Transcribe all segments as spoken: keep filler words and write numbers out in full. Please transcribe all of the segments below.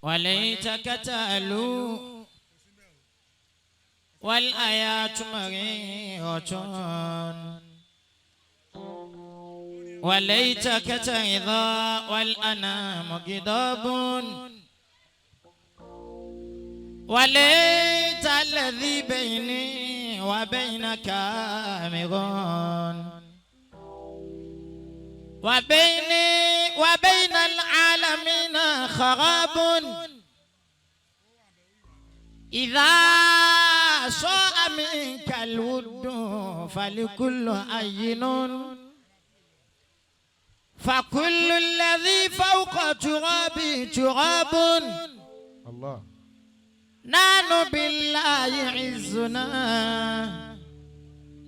وليتك تألو والحياة مريرة، وليتك ترضى والأنام غضاب، وليت الذي بيني وبينك عامر، وبيني وبين العالمين خراب. إذا ساء منك الود فالكل هين، فكل الذي فوق التراب تراب. الله. نحن بالله عزنا،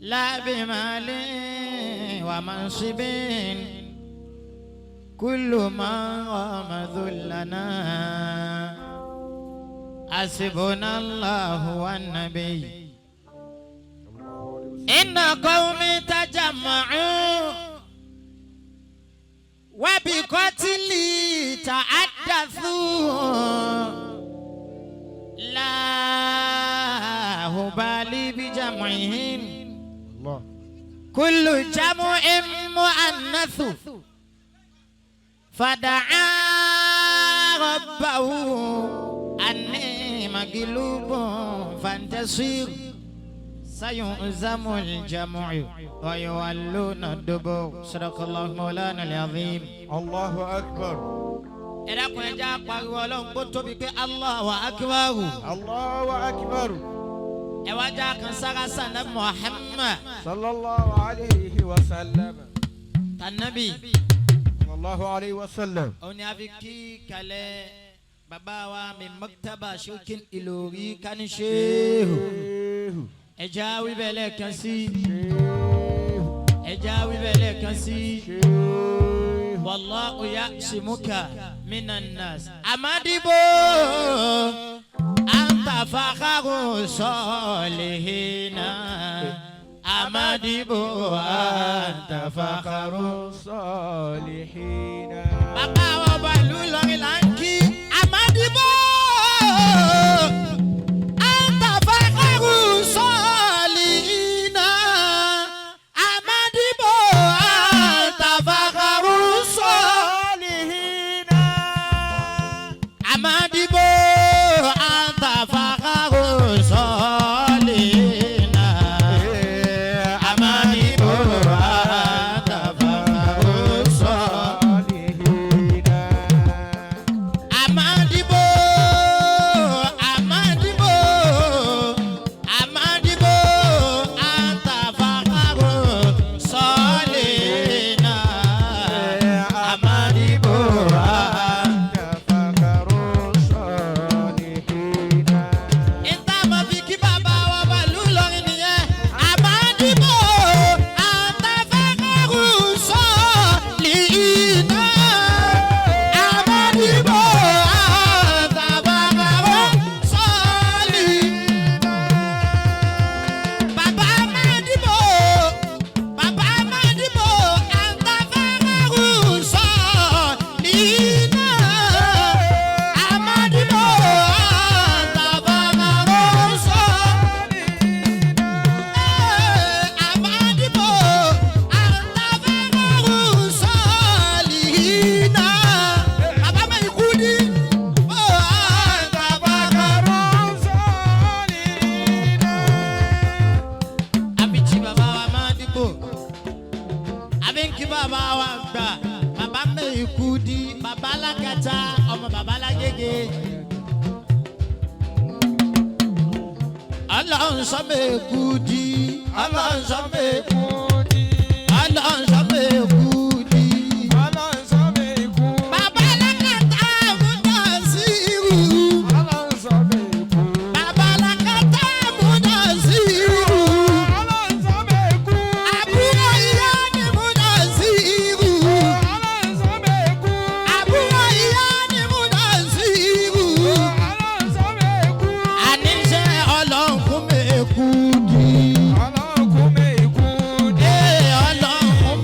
لا بمال ومنصب، كل من رام ذلنا، حسبنا الله والنبي. إن قومي تجمعوا وبقتلي تحدثوا، لا أبالي بجمعهم، الله. كل جمع مؤنث، فدعا ربه أني مغلوب فانتصر، سيهزم الجمع ويولون الدبر. صدق الله مولانا العظيم. الله أكبر. Ẹ dákun, ẹ jẹ́ á pariwo Ọlọ́run kó tóbi pé Allahu Akbar. الله أكبر. Ẹ wá jẹ́ á kan sára sí Ànábì Muhammad. صلى الله عليه وسلم. Tànábì. صلى الله عليه وسلم. Òun ni a fi kí kalẹ̀ bàbá wa min maktaba Sheikhil Ilori Kani Shehu. Shehu. Ẹ jẹ́ á wí bẹ́ẹ̀ lẹ́ẹ̀kan sí. Shehu. Ẹ jẹ́ á wí bẹ́ẹ̀ lẹ́ẹ̀kan sí. Shehu. والله يعصمك من الناس. Amadibo, أنت فخر الصالحين. Amadibo, أنت فخر الصالحين. Bàbá wa Ọba ìlú Ìlọrin là ń kí. Amadibo, أنت فخر الصالحين. Amadibo, أنت فخر الصالحين. Amadibo, أنت فخر الصالحين. Amadibo, أنت فخر الصالحين. Amadibo, Amadibo, Amadibo, أنت فخر الصالحين. Amadibo, أنت فخر الصالحين. Ìta máa fi kí bàbá wa Ọba ìlú Ìlọrin nìyẹn. Amadibo, أنت فخر الصالحين. Amadibo, أنت فخر الصالحين. Bàbá Amadibo, Bàbá Amadibo, أنت فخر الصالحين. Amadibo, أنت فخر الصالحين. Amadibo, أنت فخر الصالحين. Bàbá Maikudi, أنت فخر الصالحين. A fi kí bàbá wa Amadibo. A fi ń kí bàbá wa àgbà. Bàbá Maikudi, bàbá Lakata, ọmọ bàbá Lágége. Ọlọ́run sọ Maikudi. Ọlọ́run sọ Maikudi. Ọlọ́run sọ Maikudi. Ọlọ́run sọ Maikudi. Bàbá Lakata Mudassiru. Ọlọ́run sọ Maikudi. Bàbá Lakata Mudassiru. Ọlọ́run sọ Maikudi. Àbúrò ìyá ni Mudassiru. Ọlọ́run sọ Maikudi. Àbúrò ìyá ni Mudassiru. Ọlọ́run sọ Maikudi. Àníṣe Ọlọ́run kún Maikudi. Ọlọ́run kún Maikudi. Ee, Ọlọ́run kún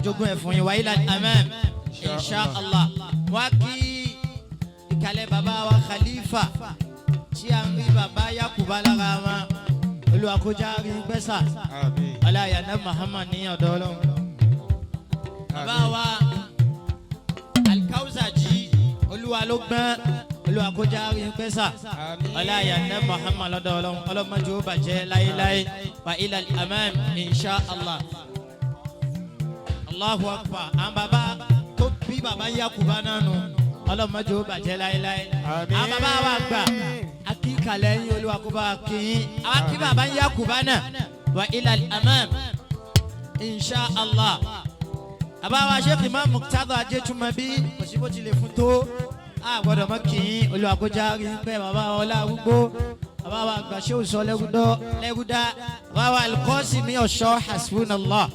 Ogun ẹ̀ fún yín, wa ilal amam. Insha Allah. Wá kí ìkàlẹ̀ bàbá wa Khalifa tí a ń rí bàbá Yakuba lára wọn. Olúwa kó já rí pẹ́ sà. Àmín. Ọlá àyànná Muhammad ní ọ̀dọ̀ Ọlọ́run. Bàbá wa Alkausa jí, Olúwa ló gbọ́n. Olúwa kó já rí pẹ́ sà. Àmín. Ọlá àyànná Muhammad lọ́dọ̀ Ọlọ́run. Ọlọ́run má jẹ́ ó bàjẹ́ láéláé. Wa ilal amam, insha Allah. Allahu Akbar. Àwọn bàbá tó bí bàbá Yakuba náà nù. Ọlọ́run má jẹ́ ó bàjẹ́ láéláé. Àmín. Àwọn bàbá wa gbà. A kí kalẹ̀ yín, Olúwa kó bá wa kí yín. Àwa kí bàbá Yakuba náà. Wa ilal amam. Insha Allah. Bàbá wa Sheikh Imam Muqtada Ajétúmọ̀bí, kò sí bó ti lè fún tó. A gbọ́dọ̀ mọ́ kí yín, Olúwa kó já rí pẹ́ bàbá wa ọlá arúgbó. Bàbá wa àgbà ṣé ò sọ lẹ́gúdọ́, lẹ́gúdá. Bàbá wa Al-Qasimi Ọ̀ṣọ́, hasbunallah.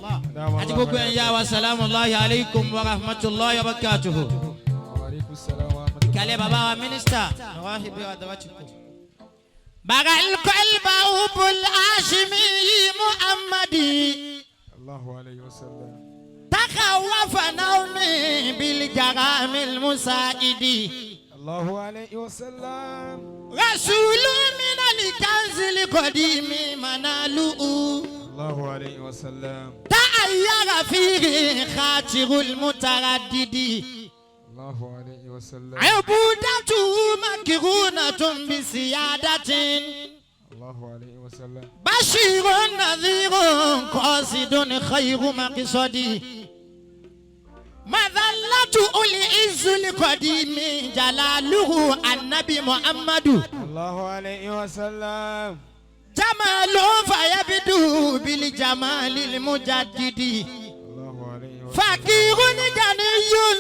Àti gbogbo ẹ̀yin yá wa, salamu alaykum wa rahmatullahi wa barakatuhu. Wa alaikum salam wa rahmatullahi. Ìkàlẹ̀ bàbá wa mínísítà. Nawahibi wa dawatikum. Bara al-qalba hubbul Hashimi Muhammadi. Allahu alayhi wa sallam. Takhawafa nawmi bil jaramil musaidi. Allahu alayhi wa sallam. Rasulun min al-kanzil qadimi manaluhu. Allahu alayhi wa sallam. Ta'ayyara fihi khatirul mutaraddidi. Allahu alayhi wa sallam. Ubudatuhu makrunatun bi siyadatin. Allahu alayhi wa sallam. Bashirun nadhirun qasidun khayru maqsadi. Madhallatu ul izzul qadimi jalaluhu Annabi Muhammadu. Allahu alayhi wa sallam. Jamalun fayabdu bil jamalil mujaddidi. Allahu alayhi wa sallam. Faqirun ganiyun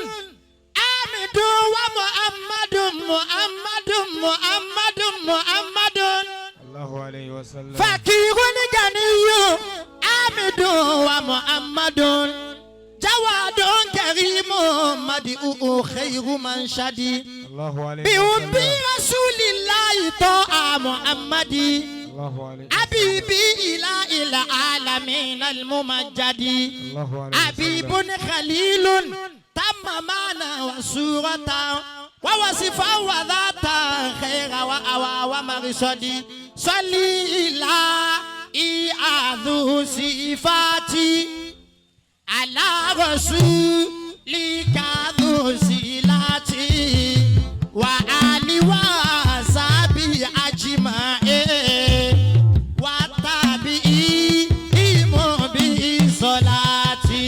Ahmadu wa Muhammadun, Muhammadun, Muhammadun, Muhammadun. Allahu alayhi wa sallam. Faqirun ganiyun, Ahmadu wa Muhammadun. Jawadun karimun, madhuhu khayru manshadi. Allahu alayhi wa sallam. Bi hubbi rasulillahi taha Muhammadi. Allahu alayhi wa sallam. Habibi ilahil alamin al-mumajjadi. Allahu alayhi wa sallam. Habibun khalilun. Tamma ma'nan wa suratan wa wasfan wa dhatan khayra wa hawa wa marisadi. Salli ilahi adhu sifati ala rasulika dhu silati wa ali wa sabi ajma'in. Wa tabi'ihim bi salati.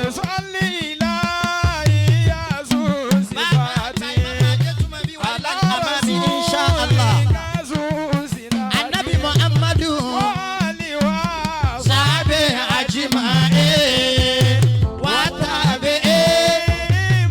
Salli ilahi ya zu sifati. Ala rasulika zu silati. Annabi Muhammadu. Wa ali wa sabi ajma'in. Wa tabi'ihim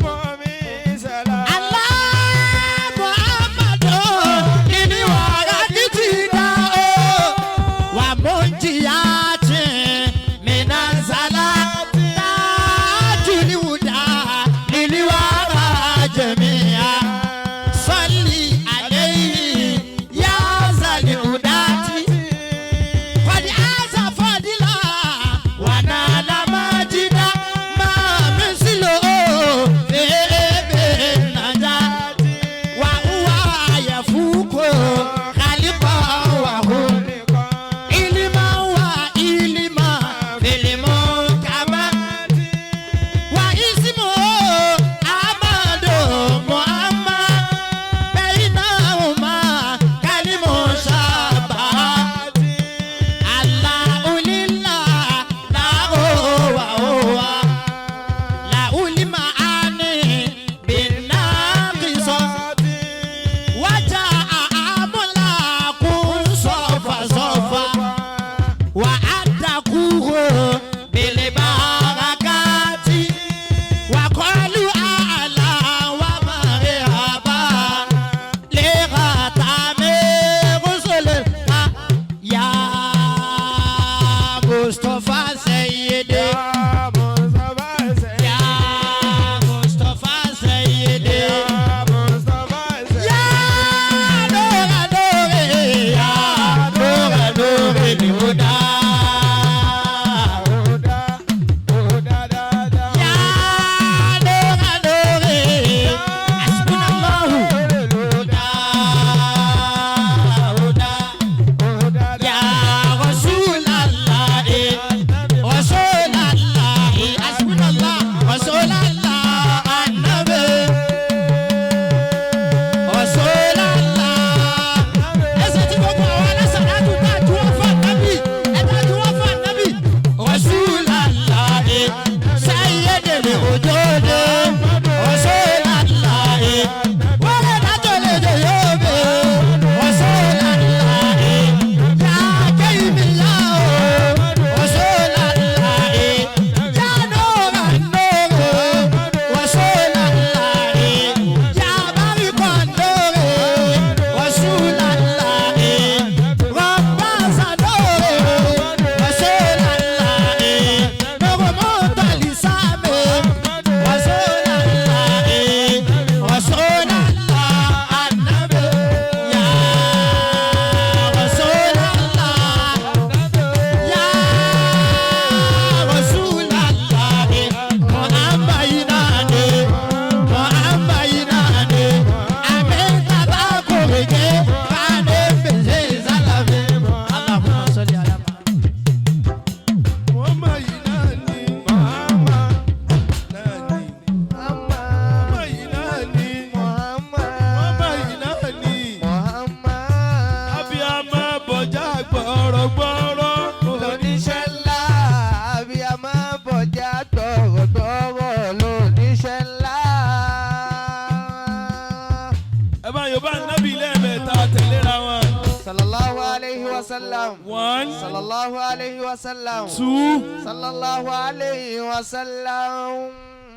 Gbọ̀rọ̀gbọ̀rọ̀. Lóníṣẹ́ ńlá, abiyamọ bọ̀jà tọ̀rọ̀tọ̀rọ̀ lóníṣẹ́ ńlá. Ẹ bá Yorùbá Nábì lẹ́ẹ̀mẹ́ta tẹ̀léra wọn. Sallallahu alayhi wa sallam. One, Sallallahu alayhi wa sallam. Two, Sallallahu alayhi wa sallam.